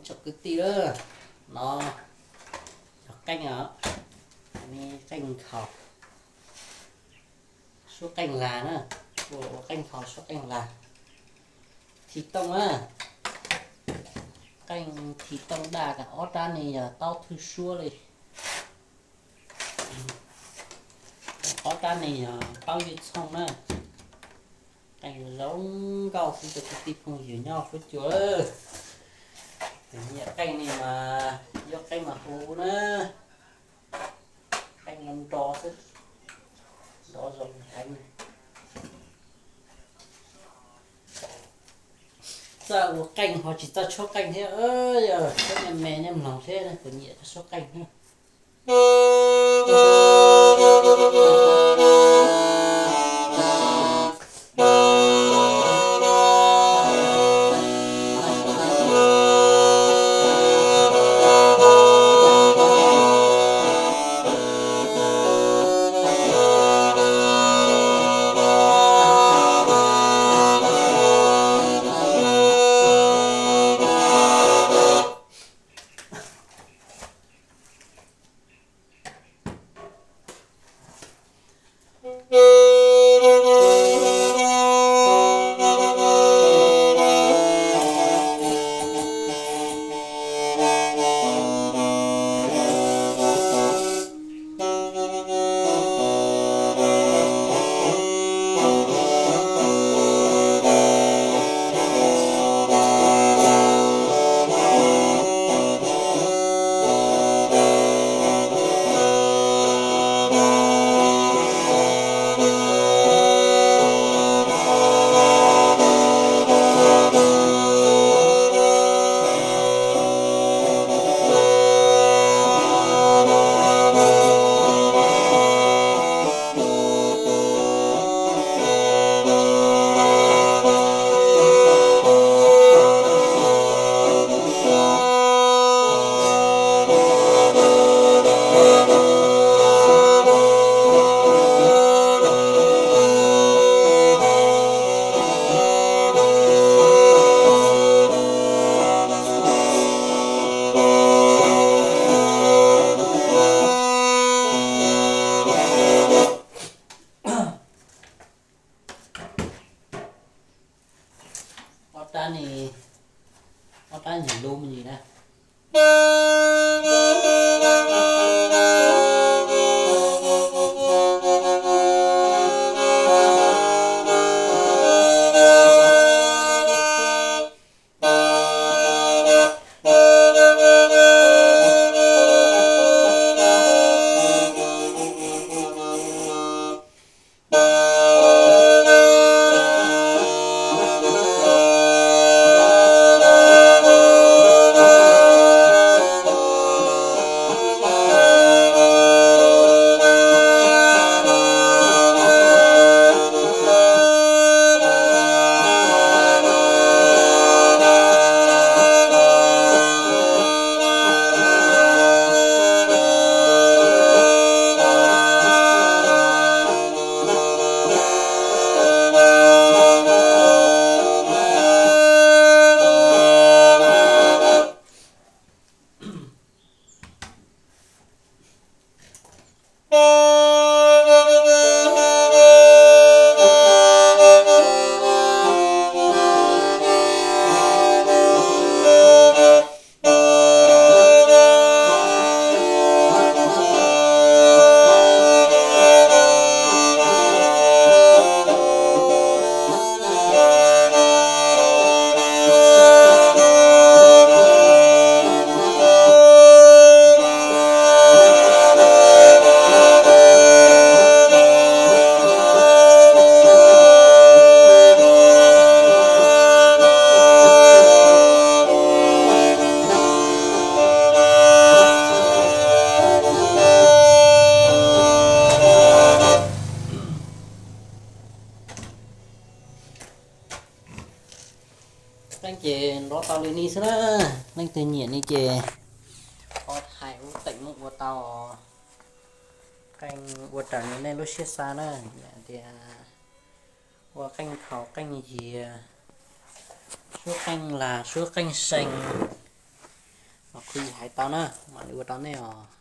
Tsoom kwv tij lawm, no yog qeej, qeej nkhaus, suab qeej lag na, ua qeej nkhaus suab qeej lag. Thim tooj na, qeej thim tooj daj, ob rab ne yog taub thwj suab li. Ob rab ne yog taub ywj txhooj na. Qeej zoo nkauj xwb rau kwv tij phooj ywg nyob suab cua. Tus nyiam qeej ne mas yuav qeej mas hu na. Qeej no nrov xwb, nrov zoo heev. Txawj ua qeej ho tsis txawj tshuab qeej thiab, yog tshuab me me nyob mloog thiab, kuv nyiam tshuab qeej thiab. Ob rab ne, ob rab nyiam lub me ntsis na. Qeej ces nrov tau li ni xwb na. Leej twg nyiam ni ces ho thaij ub teem mus ua tau. Qeej ua raws li nej lub siab xav na, yam tias ua qeej khaus qeej yias, suab qeej lag suab qeej see, Qhwv hais tau na, mam li ua rau nej os.